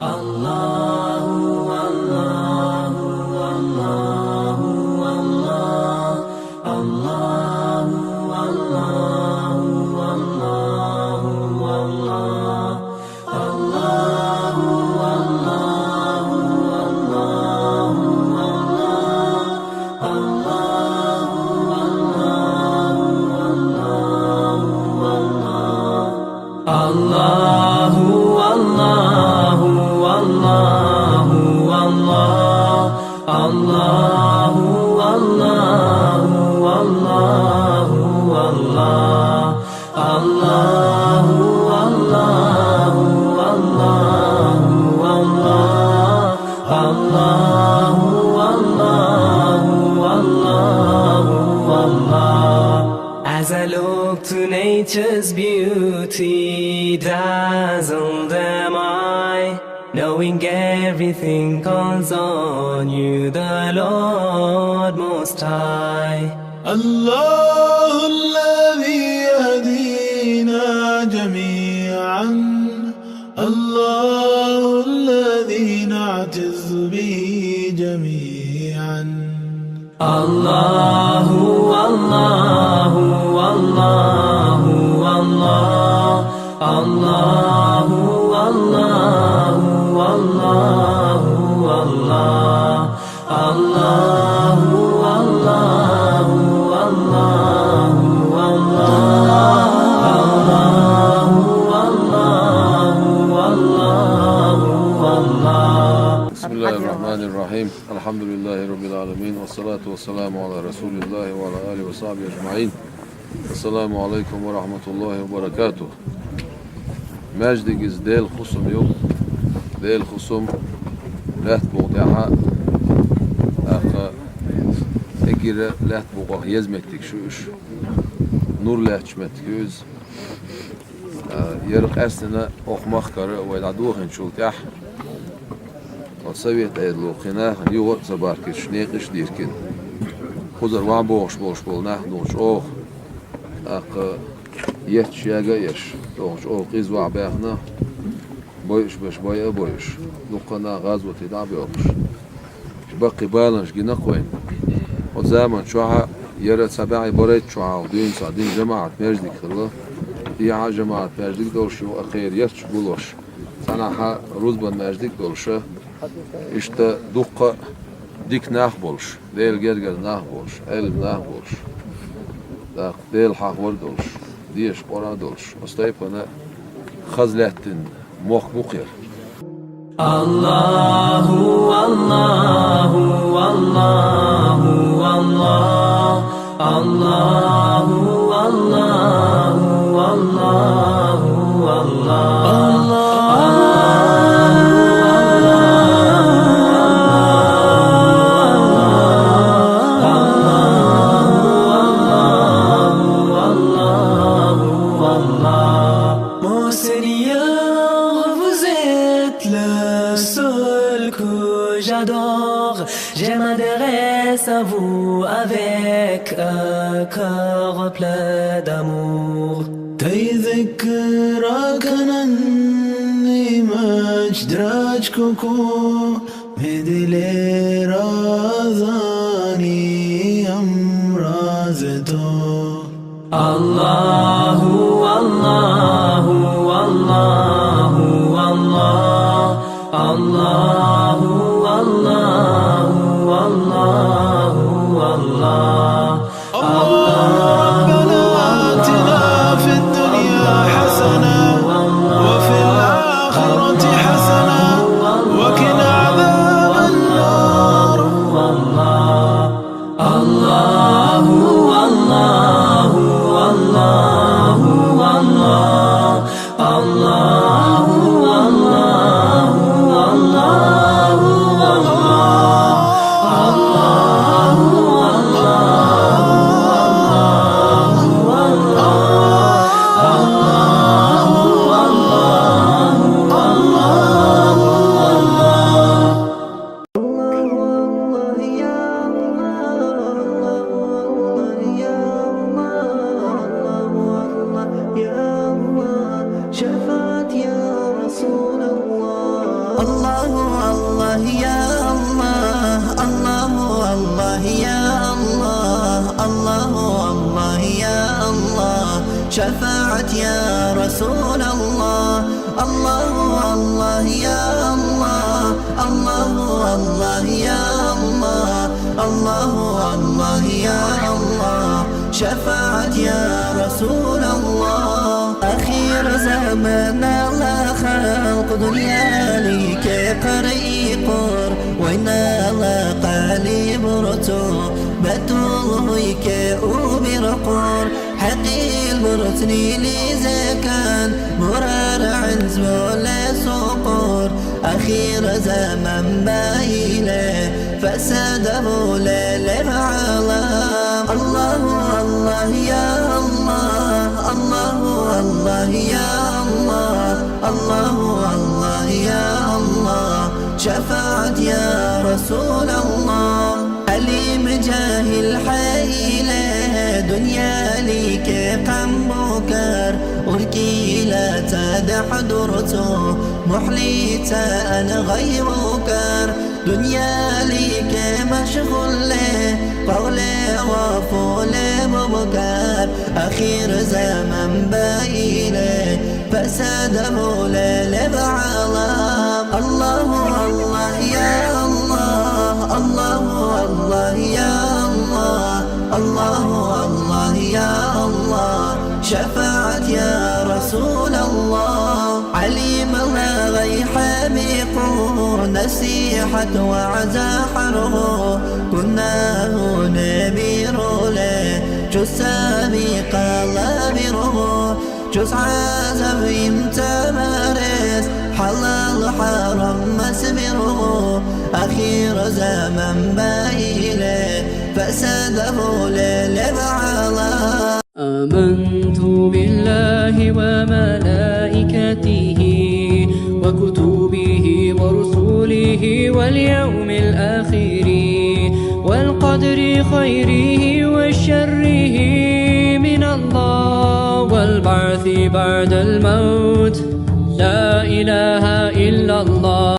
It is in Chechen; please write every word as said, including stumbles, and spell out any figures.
الله، الله، الله، الله. الله، الله، الله، الله. الله، الله، الله، الله. الله، الله، الله، الله. الله، الله، الله، الله. الله، الله، الله، الله. الله، الله، الله، الله، الله. الله، الله، الله، الله. As I look to nature's beauty, dazzled am I, knowing everything calls on you, the Lord Most High. الله الذي يهدينا جميعا، الله الذي نعتز به جميعا. الله، الله، الله، الله. الله، الله، الله، الله. الله، الله، الله، الله. الله، الله، الله، الله، الله. بسم الله الرحمن الرحيم. الحمد لله رب العالمين، والصلاة والسلام على رسول الله وعلى آله وصحبه أجمعين. السلام عليكم ورحمة الله وبركاته. Маьждиг иза Делан хусам ю, Делан хусам лаьтта букъа тӀехьа, тӀаккха эггара лаьтта букъах еза меттиг шу уьш. Нур лаьтташ меттиг ю иза. А, яра къаьстина оха махкара вай дӀадохийначул тӀехьа, оцу совет Ӏедало кхин нахана юха а ца баркийташ, некъаш а дийркина. Кхузара ван бохуш болуш болу нах дохуш оха, тӀаккха етташ яга а еш, дохуш оха къиза ван баьхна, бойуш беш байа а бойуш, дуккха а нах гӀазоте дӀа а боьлхуш. Баккхий баланаш гина-кх вайна. Оцу заман чохь а яра цхьа бӀе барайтта шо хьалха дуьйна цхьа дин жамаӀат маьждиг хилла, и а жамаӀат маьждиг долуш ю, а кхера етташ гулош, цхьанхьа рузбан маьждиг долуша, иштта дуккха а дика нах болуш, Делан гергара нах болуш, Ӏелам нах болуш, тӀаккха Делан хьахор а долуш, дешаш Къуръан а долуш, оцу тайпана хаза лаьттина мохк бу кхера. الله، الله، الله، الله. الله، الله، الله، الله. Mon Seigneur, vous êtes le seul que j'adore. Je m'adresse à vous avec un cœur plein d'amour. تذكرك أني مجدرج كوكو مدلي رازاني أمرازتو. الله، الله، الله، الله. الله، الله، الله، الله. الله ربنا آتنا في الدنيا حسنة وفي الآخرة حسنة وقنا عذاب النار. الله، الله، الله، الله. الله، الله، الله، الله. الله، الله، الله. الله الله يا الله، الله الله يا الله، الله الله يا الله، شفاعة يا رسول الله. الله الله يا الله، الله الله يا الله، الله الله يا الله، شفاعة يا رسول الله. أخير زمان على خلق دنيا ليك قريقر، وين على قليب رتو بتول ويك أوبرقر. حقيل برتني لي زكان، مرار عن زول سقور. أخير زمان بايلة، فساد بولا لبعلا. الله الله يا الله، الله الله يا الله، الله الله يا الله، شفاعة يا رسول الله. عليم جاهل حيلة، دنيا ليك قم بكر، وركي لا تدح درته، محليتا أنا غيبكر. دنيا ليك مشغول له، قولي وفولي مبكر، أخير زمن بايلة، فساد بولي لبعلا. الله الله يا الله، الله الله يا الله، الله الله يا الله، شفاعة يا رسول الله. عليم الله غيحميقو، نصيحة وعزا حرغو، كنا هو نبيرو له، جسامي قال بيرو، جس عزم انت مارس، حلال حرام مسبرو، أخير زمن بايله، فساده للبعلا. آمنت بالله وملائكته وكتبه ورسله واليوم الآخر والقدر خيره وشره من الله والبعث بعد الموت. لا إله إلا الله.